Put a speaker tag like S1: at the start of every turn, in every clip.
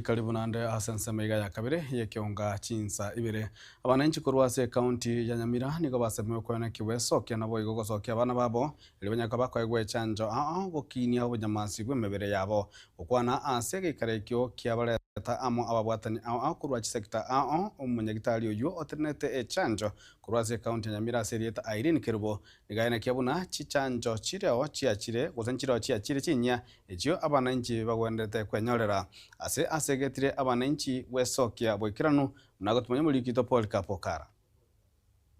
S1: Karibu naende ase ensemo iga ya kabere y'ekeonga chinsa ibere. Abananchi korwa ase ecounty ya Nyamira nigo basemewe koenekia gwesokia naboigo gosokia abana babo erio banyare koba bakoegwa echanjo ao gokinia obonyamasi bw'emebere yabo. Gokwana ase egeikaro ekio kiabareta amo ababwatani ao ao korwa chisector ao omonyagitari oyio otenenete echanjo korwa ase ecounty ya Nyamira ase erieta Irene Kerubo nigo aenekia buna chichanjo chireo chiachire gose nchireo chiachire chinyia echio abananchi bagwenerete kwenyorera. Ase asegetire abananchi gwesokia boikeranu, buna gotumanya omorikito Polycarp Okara.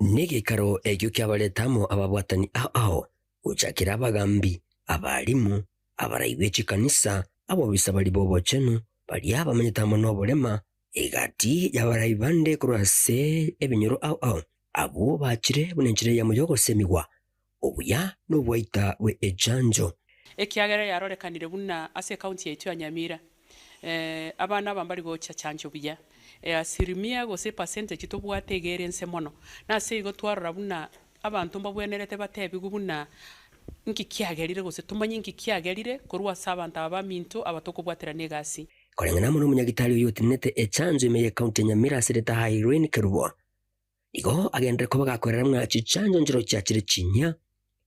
S2: Negeikaro ekio kiabarete amo ababwatani ao ao, gochakera abagambi, abalimu, abarai be chikanisa, abobisa baria b'obochenu, baria bamenyete amo noborema, egati y'abarai bande korwa ase ebinyoro ao ao, abwo bachire buna enchera eyemo y'ogosemigwa Obuya nobwaita bwe echanjo.
S3: Ekiagera yarorekanire buna ase ecounty yaito ya Nyamira abana aba mbari gocha chanjo buya, easilimia gose epercentage tobwate iga ere nse mono. Na ase igo twarora buna abanto mbabwenerete batebigwe buna nki kiagerire gose tomanye nki kiagerire korwa ase abanto aba baminto aba tokobwaterana egasi.
S2: Koreng'ana amo nomonyagitari oyio otenenete echanjo ime y'ecounty ya Nyamira ase erieta Irene Kerubo, Igo agenderere koba gakorera ng'a chichanjo nchiro chiachire chinyia,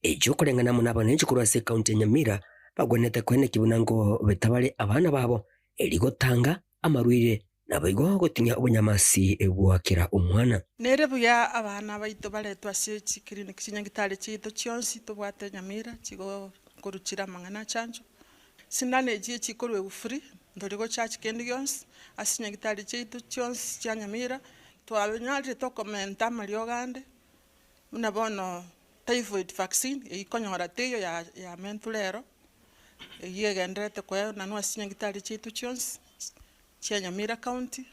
S2: echio koreng'ana amo nabananchi korwa ase ecounty ya Nyamira bagwenerete koenekia buna nkobeta bare abana babo erio gotanga amarwaire naboigo gotinyia obonyamasi bwa kera omwana.
S4: Nere buya abana baito baretwe ase chiclinic chinyagitari chiaito chionsi tobwate Nyamira chigokoruchira amang'ana a chanjo. Sindano echi echikorwegwa free, ntori gocharge kende gionsi ase chinyagitari chiaito chionsi chia Nyamira. Twanyarire tokomenta amariogo ande, buna bono typhoid vaccine eywo konyora teiyo ya yamentwe rero, eywo egendererete koenanwa ase chinyagitari chiaito chionsi chia Nyamira county,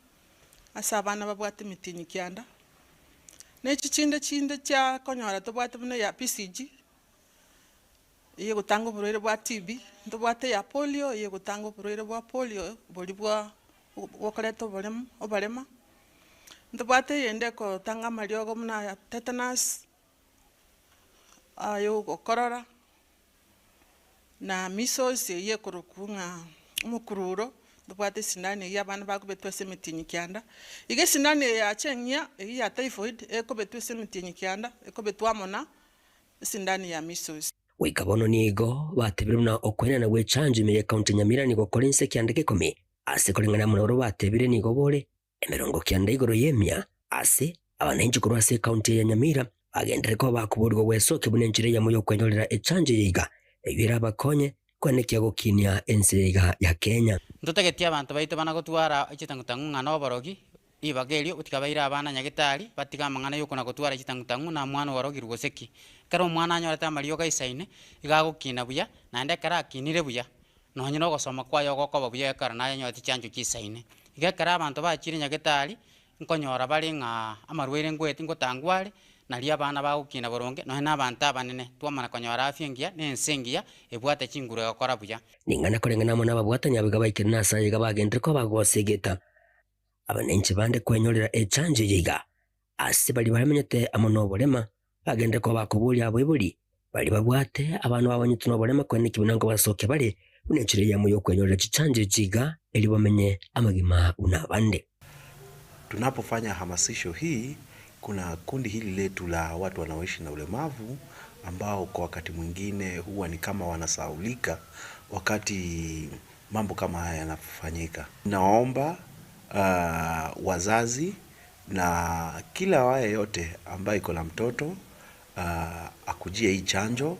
S4: ase abana babwate emetienyi kianda. Na echi chinde chinde chia konyora tobwate buna eya BCG, Eyegotanga oborwaire bwa TB, ntobwate eya polio, eyegotanga oborwaire bwa polio boria bwa bokoreta oboremo oborema, ntobwate eyende ekotanga amariogo buna aya tetanus, aya ogokorora, na measles eywo ekorokwa ng'a omokururo, ntobwate esindani eywo abana bakobetwa ase emetienyi kianda. Iga esindani eye yacha eng'ia, eywo ya typhoid, ekobetwa ase emetienyi kianda, ekobetwa amo na esindani ya measles.
S2: Goika bono nigo batebire buna okoenana gwe chanjo ime y'ecounty ya Nyamira nigo kore inse ekianda gekomi ase koreng'ana amo nabarabwo batebire nigo bore emerongo kianda igoro y'emia ase abananchi korwa ase ecounty eye ya Nyamira bagenderere koba bakoborigwa gwesokia buna enchera eyemo y'okwenyorera echanjo eye iga eyio erabakonye koenekia gokinia ense eye iga ya Kenya.
S5: Ntotagetie abanto baito bana gotwara chitang'u-tang'u ng'a noborogi, Ribaga erio gotika baire abana nyagetari, batige amang'ana y'okona-gotwara chitang'u-tang'u na omwana oarogirwe gose ki. Ekero omwana anyorete amariogo aisaine, iga agokina buya, naende ekero akinire buya, nonye na ogosoma kwaye ogokoba buya ekero naye anyorete chiancho chisaine. Iga ekero abanto bachire nyagetari, nkonyora bare ng'a amarwaire ngoeti ngotangwa are, nario abana bagokina boronge, nonye na abanto abanene, twamana konyora afya engiya, na ense engiya, ebwate chinguru egokora buya.
S2: Ning'ana koreng'ana amo nababwatani abwo iga baikire nase aye iga bagenderere koba bagosegeta. Abanenche bande kwenyorera echanjo eye iga, ase baria bamenyete amo noborema, bagende koba bakoboria abaibori baria babwate abana babanyete noborema koeneki buna nkobasokia bare buna enchera eyemo y'okwenyorera chichanjo echi iga erio bamenye amagima buna abande.
S6: Tunapofanya hamasisho hii, kuna kundi hili letu la watu wanaoishi na ulemavu ambao kwa wakati mwingine huwa ni kama wanasahaulika wakati mambo kama haya yanafanyika. Naomba uh, wazazi na kila awaye yote ambaye iko na mtoto uh, akujie hii chanjo.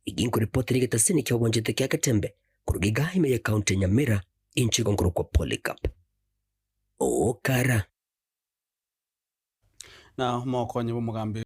S2: Eginkoripotera egetasini ki'obonchete kia Getembe korwa iga ime y'ecounty ya Nyamira, inche igo nkorokwa Polycarp Okara.
S1: Na omokonyi bw'omogambi.